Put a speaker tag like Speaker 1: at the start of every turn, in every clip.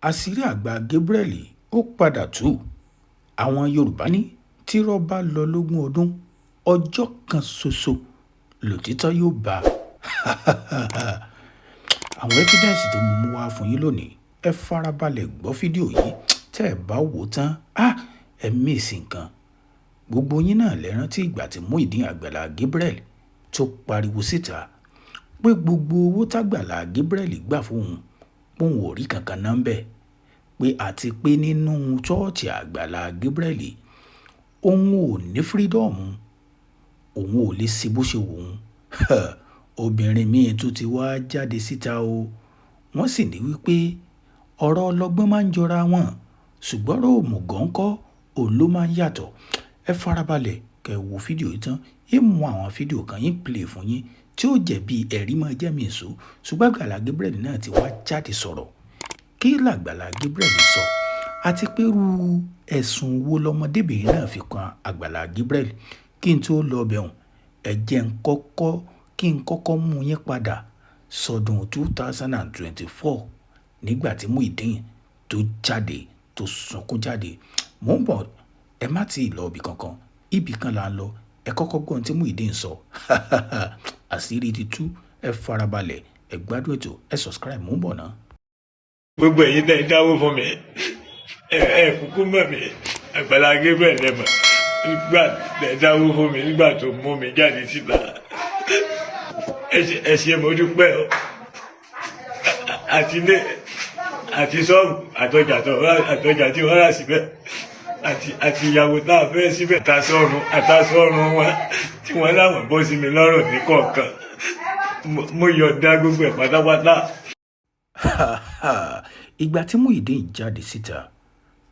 Speaker 1: Àṣírí àgbà Gabriel ò padà tú. Àwọn Yorùbá ní tírọ́ bá lọ lógún ọdún, ọjọ́ kan ṣoṣo lòtítọ́ yóò bá a. Àwọn evidence tó mú mú wá fún yín lónìí, ẹ farabalẹ̀ gbọ́ fídíò yìí. Tẹ́ ẹ bá wò ó tán, ẹ miss nǹkan. Gbogbo yín náà lè rántí ìgbà tí Muyideen Àgbàlá Gabriel tó pariwo síta pé gbogbo owó tágbàlá Gabriel gbà fóun, póun ò rí kankan ná ńbẹ̀, pé àti pé nínú ṣọ́ọ̀ṣì Àgbàlá Gabriel, òun ò ní freedom, òun ò lè ṣe bó ṣe wù ú. Obìnrin míì tún ti wá jáde síta o. Wọ́n sì ní wípé ọ̀rọ̀ ọlọ́gbọ́n máa ń jọra wọn, ṣùgbọ́n ọ̀rọ̀ òmùgọ̀ ńkọ́, òun ló máa ń yàtọ̀. Ẹ farabalẹ̀ kẹ́ ẹ wo fídíò yìí tán. Ń mú àwọn fídíò kan yín play fún yín tí ó jẹ́ bí ẹ̀rí máa jẹ́ mi ìṣó. Ṣùgbọ́n Àgbàlá Gabriel náà ti wá jáde sọ̀rọ̀. Kí làgbàlá Gabriel sọ? Àti pé irú ẹ̀sùn wo lọmọdébìnrin náà fi kan Àgbàlá Gabriel? Kí n tó lọ bẹ̀rùn, ẹ jẹ́ n kọ́kọ́ kí n kọ́kọ́ mú yín padà sọ́dún 2024 nígbà tí Muyideen tó jáde, tó sunkún jáde. Mò ń bọ̀, ẹ má tí ì lọ ibì kankan. Ibì kan là ń lọ. Ẹ kọ́kọ́ gbọ́ ohun tí Muyideen sọ. Àṣírí ti tú. Ẹ farabalẹ̀, ẹ gbádùn ètò, ẹ subscribe. Mò ń bọ̀ ná.
Speaker 2: Gbogbo ẹ̀yin tẹ́ ẹ dáwó fún mi, ẹ kúkú mọ̀ mí, Àgbàlá Gabriel ẹ mọ̀. Nígbà tẹ́ ẹ dáwó fún mi, nígbà tó mú mi jáde síta, ẹ ṣé, mo dúpẹ́ o. Àti ilé àti ṣọ́ọ̀bù àtọjà tó àtọjà tí wọ́n rà síbẹ̀ àti ìyàwó tá a fẹ́ síbẹ̀, àtàsọ́run wọn tí wọ́n láwọn bọ́ sí mi lọ́rùn ní kọ̀ọ̀kan, mo yọ̀ǹda gbogbo ẹ̀ pátápátá.
Speaker 1: Ìgbà tí Muyideen jáde síta,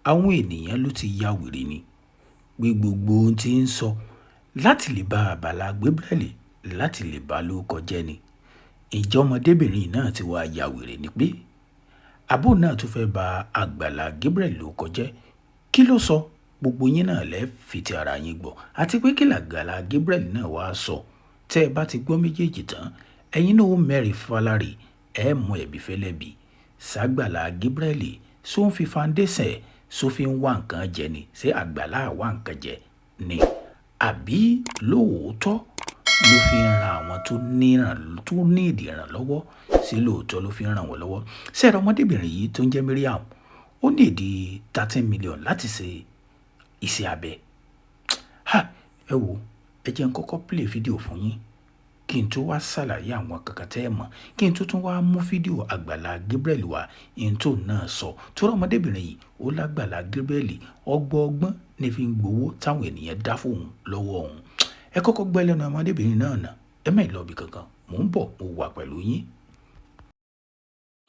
Speaker 1: àwọn ènìyàn ló ti ya wèrè ni, pé gbogbo ohun tí ń sọ láti lè bá Àgbàlá Gabriel, láti lè bá lórúkọ jẹ́ ni. Ìjọ ọmọdébìnrin náà ti wá ya wèrè ni pé àbó náà tún fẹ́ ba Àgbàlá Gabriel lórúkọ jẹ́? Kí ló sọ? Gbogbo yín náà lẹ́ fi ti ara yín gbọ́. Àti pé kí làgbàlá Gabriel náà wá sọ? Tẹ́ ẹ bá ti gbọ́ méjèèjì tán, ẹ̀yin náà ó mẹ́rin falárè, ẹ mú ẹ̀bí fẹ́lẹ́bí sàgbàlá Gabriel. Só ń fi foundation ẹ̀ só fi ń wá nǹkan jẹ ni? Ṣé Àgbàlá wá nǹkan jẹ ni, àbí lóòótọ́ ló fi ń ran àwọn tó ní ìdí ìrànlọ́wọ́? Sí lóòótọ́ ló fi ń ràn wọ́n lọ́wọ́? Ṣé ẹ̀rọ ọmọdébìnrin yìí tó ń jẹ́ Mariam, ó ní ìdí 13 million láti ṣe iṣẹ́ abẹ. Ha, ẹ wo, ẹ jẹ́ n kọ́kọ́ play fídíò fún yín kí n tó wá ṣàlàyé àwọn kankan tẹ́ ẹ mọ̀, kí n tó tún wá mú fídíò Àgbàlá Gabriel wá, n tó náà sọ tó rọ. Ọmọdébìnrin yìí, ó lágbàlá Gabriel ọgbọ́ọgbọ́n ní fi ń gbowó táwọn ènìyàn dá fóun lọ́wọ́ òun. Ẹ kọ́kọ́ gbẹ́ lẹ́nu ọmọdébìnrin náà nà. Ẹ má lọ ibì kankan, mò ń bọ̀, mo wà pẹ̀lú yín.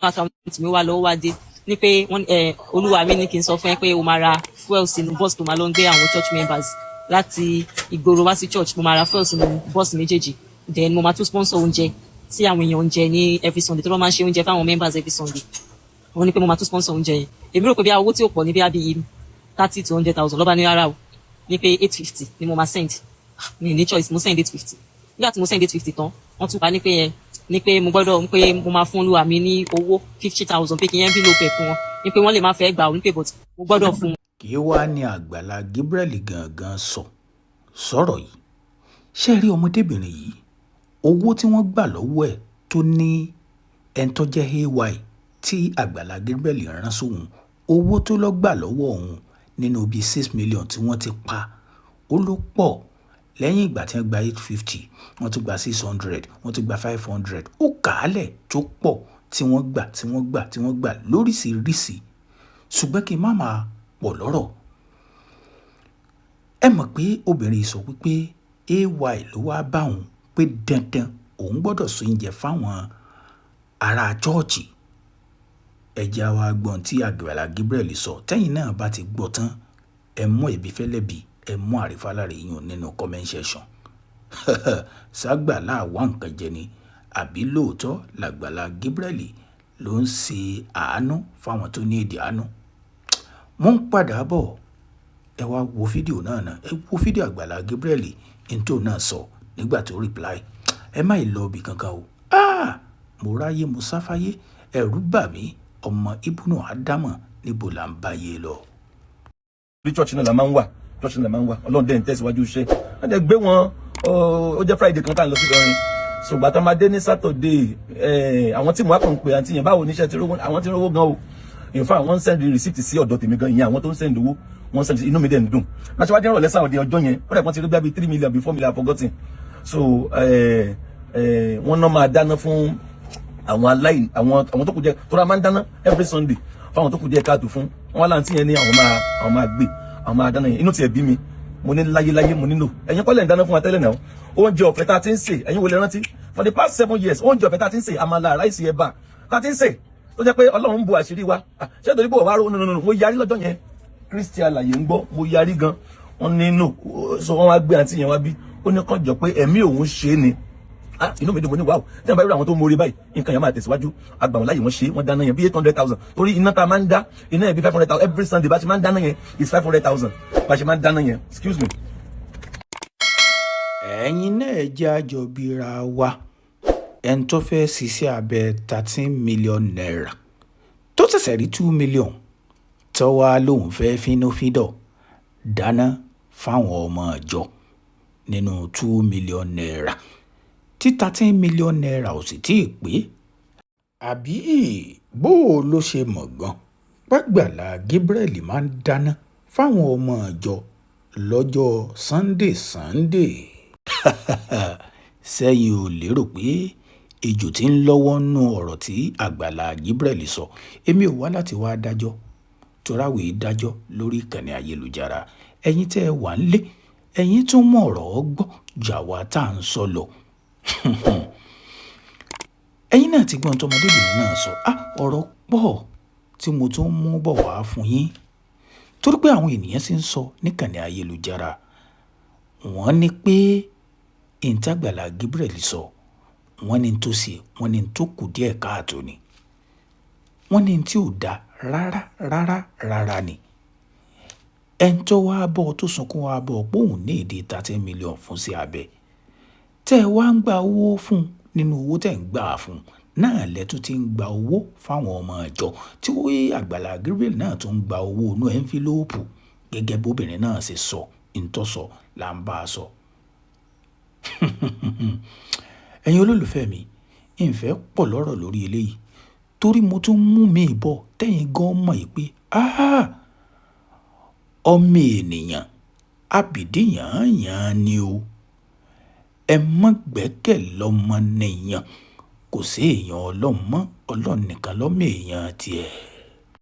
Speaker 3: Account mi wá lọ́wọ́ wá dé ní pé wọ́n olúwa mi ní kí n sọ fún ẹ pé o máa ra fuel sínú bus tó máa lọ ń gbé àwọn church members láti ìgboro wá sí church. Mo máa ra fuel sínú bus méjèèjì, then mo máa tún sponsor oúnjẹ tí àwọn èèyàn ń jẹ ní every Sunday, tó bá máa ń ṣe oúnjẹ fáwọn members every Sunday. Wọ́n ní pé mo máa tún sponsor oúnjẹ yẹn. Èmi rò pé bí owó tí ò pọ̀ ní bí i 30 to 100,000. Lọ́ba ní rárá o, ní pé 850 ni mo máa send. Mi ní choice, mo send 850. Nígbà tí mo send 850 tán, wọ́n tún pa ní pé yẹn ní pé mo gbọ́dọ̀ pé mo máa fún olúwa mi ní owó 50,000, pé kí yẹn envelope ẹ̀ fún wọn, ní pé wọ́n lè má fẹ́ gbà ó, ní pé but mo gbọ́dọ̀ fún wọn.
Speaker 1: Kí wàá ní Àgbàlá Gabriel gangan sọ sọ̀rọ̀ yìí? Ṣé ẹ rí ọmọdébìnrin yìí, owó tí wọ́n gbà lọ́wọ́ ẹ̀ tó ní ẹni tó jẹ́ AY tí Àgbàlá Gabriel rán sóun, owó tó lọ gbà lọ́wọ́ òun nínú bíi 6 million tí wọ́n ti pa, ó ló pọ̀. Lẹ́yìn ìgbà tí wọ́n gba 850, wọ́n tún gba 600, wọ́n tún gba 500. Ó kà á lẹ̀ tó pọ̀ tí wọ́n gbà, tí wọ́n gbà, tí wọ́n gbà lóríṣiríṣi. Ṣùgbọ́n kí n má máa pọ̀ lọ́rọ̀, ẹ mọ̀ pé obìnrin yìí sọ wípé AY ló wá bá òun pé dandan òun gbọ́dọ̀ so oúnjẹ fáwọn ará chọ́ọ̀chì. Ẹ jẹ́ wá gbọ́n tí Àgbàlá Gabriel sọ. Tẹ́yìn náà bá ti gbọ́ tán, ẹ mú ẹ̀bí fẹ́lẹ́bí, ẹ mú àrífàlárè yín nínú comment section. Ságbàlá wá nǹkan jẹ ni, àbí lóòótọ́ làgbàlá Gabriel ló ń ṣe àánú fáwọn tó ní èdè àánú? Mo ń padà bọ̀. Ẹ wá wo fídíò náà náà. Ẹ wo fídíò Àgbàlá Gabriel n tó náà sọ nígbà tó reply. Ẹ má ì lọ ibì kankan o. Ah, mo ráyé, mo sáfáyé, ẹ̀rù bà mí. Ọmọ Ibùnú Ádámọ̀, níbo là ń báyé lọ?
Speaker 4: Bí church náà la máa ń wà, church náà la máa ń wà. Ọlọ́run dẹ̀ ń tẹ̀síwájú iṣẹ́. Wọ́n dẹ̀ gbé wọn. Ó jẹ́ Friday kan tá à ń lọ sí Ìlọrin. Ṣùgbọ́n tá a máa dé ní Saturday, àwọn tí mo wá kàn ń pè àǹtí yẹn, báwo níṣẹ́ ti rówó? Àwọn tí rówó gan o. In fact, wọ́n ń send receipt sí ọ̀dọ̀ tèmi gan. Ìyẹn àwọn tó ń send owó, wọ́n send, inú mi dẹ̀ ń dùn. Láti wá dé ìrọ̀lẹ́ Saturday ọjọ́ yẹn, ó dẹ̀ pọ́n ti rí bí 3 million, bí 4 million, forgotten. So wọ́n náà máa dáná fún àwọn aláìní, àwọn tó kù jẹ́ tó ra máa ń dáná every Sunday fáwọn tó kù díẹ̀ káàtó fún wọn. Láǹtí yẹn ní àwọn máa gbé, àwọn máa dáná yẹn. Inú tiẹ̀ bí mi. Mo ní láyéláyé, mo nílò ẹ̀yin kọ́lẹ̀ ń dáná fún wa tẹ́lẹ̀ náà. Oúnjẹ ọ̀fẹ́ tá a ti ń sè, ẹ̀yin wo lè rántí for the past 7 years, oúnjẹ ọ̀fẹ́ tá a ti ń sè, àmàlà, rice, ẹ̀bà tá a ti ń sè, tó jẹ́ pé Ọlọ́run ń bu àṣírí wa. Ṣé torí bò wá ró? No, no, no, mo yarí lọ́jọ́ yẹn. Kristi alàyè ń gbọ́, mo yarí gan. Wọ́n ní no. So wọ́n wá gbé àǹtí yẹn wá bí. Ó ní kàn jọ pé ẹ̀mí òun ṣe é ni. Ah, inú mi dùn. Mo ní wàá tí wọn bá rí àwọn tó ń mórí báyìí, nǹkan yẹn máa tẹ̀síwájú. Àgbà wọn láyè, wọ́n ṣe, wọ́n dáná yẹn bí 800,000, torí iná tá a máa ń dá, iná yẹn bí 500,000 every Sunday. Bá ṣe máa ń dáná yẹn is 500,000 bá ṣe máa ń dáná yẹn. Excuse me.
Speaker 1: Ẹ̀yin náà jẹ́ àjọbíra wa. Ẹni tó fẹ́ ṣiṣẹ́ abẹ ₦13 million, tó ṣẹ̀ṣẹ̀ rí 2 million, tó wá lóun fẹ́ fínúfíndọ̀ dáná fáwọn ọmọ ìjọ nínú ₦2 million, tí ₦13 million ò sì tí ì pé. Àbí bó o ló ṣe mọ̀ gan pàgbàlá Gabriel máa ń dáná fáwọn ọmọ ìjọ lọ́jọ́ Sunday Sunday? Sẹ́yìn ò lérò pé ejò tí ń lọ́wọ́ nínú ọ̀rọ̀ tí Àgbàlá Gabriel sọ? Èmi ò wá láti wáá dájọ́, toráwé dájọ́ lórí ìkànnì ayélujára. Ẹ̀yin tẹ́ ẹ wà ń lé, ẹ̀yin tún mọ̀ ọ̀rọ̀ gbọ́ jà wá tá à ń sọ lọ. Ẹ̀yin náà ti gbọ́n tọmọdébìnrin náà sọ. Ah, ọ̀rọ̀ pọ̀ tí mo tún mú bọ̀ wá fún yín, torí pé àwọn ènìyàn sì ń sọ níkànnì ayélujára. Wọ́n ní pé ìntàgbàlá Gabriel sọ, wọ́n ní tó ṣe, wọ́n ní tó kù díẹ̀ káàtó ni, wọ́n ní tí ò dáa rárá rárá rárá ni. Ẹni tó wá bọ́, tó sunkún wá bọ́ pé òun ní ìdí 13 million fún sí abẹ, tẹ́ ẹ wá ń gba owó fún, nínú owó tẹ́ ń gbà fún náà lẹ́tún ti ń gba owó fáwọn ọmọ ìjọ, tí Àgbàlá Gabriel náà tún ń gba owó inú envelope, gẹ́gẹ́ bóbìnrin náà ṣe sọ. Ntọ́sọ là ń bá a sọ. Ẹ̀yin olólùfẹ́ mi, ìfẹ́ pọ̀ lọ́rọ̀ lórí eléyìí, torí mo tún mú mi bọ̀ tẹ́yin gan mọ̀ yìí pé ọmọ ènìyàn àbìdíyàn ni o. Ẹ mọ́ gbẹ́kẹ̀ lọ́mọnìyàn, kò sí èèyàn Ọlọ́run mọ́, Ọlọ́run nìkan lọ́mọ èèyàn tiẹ̀.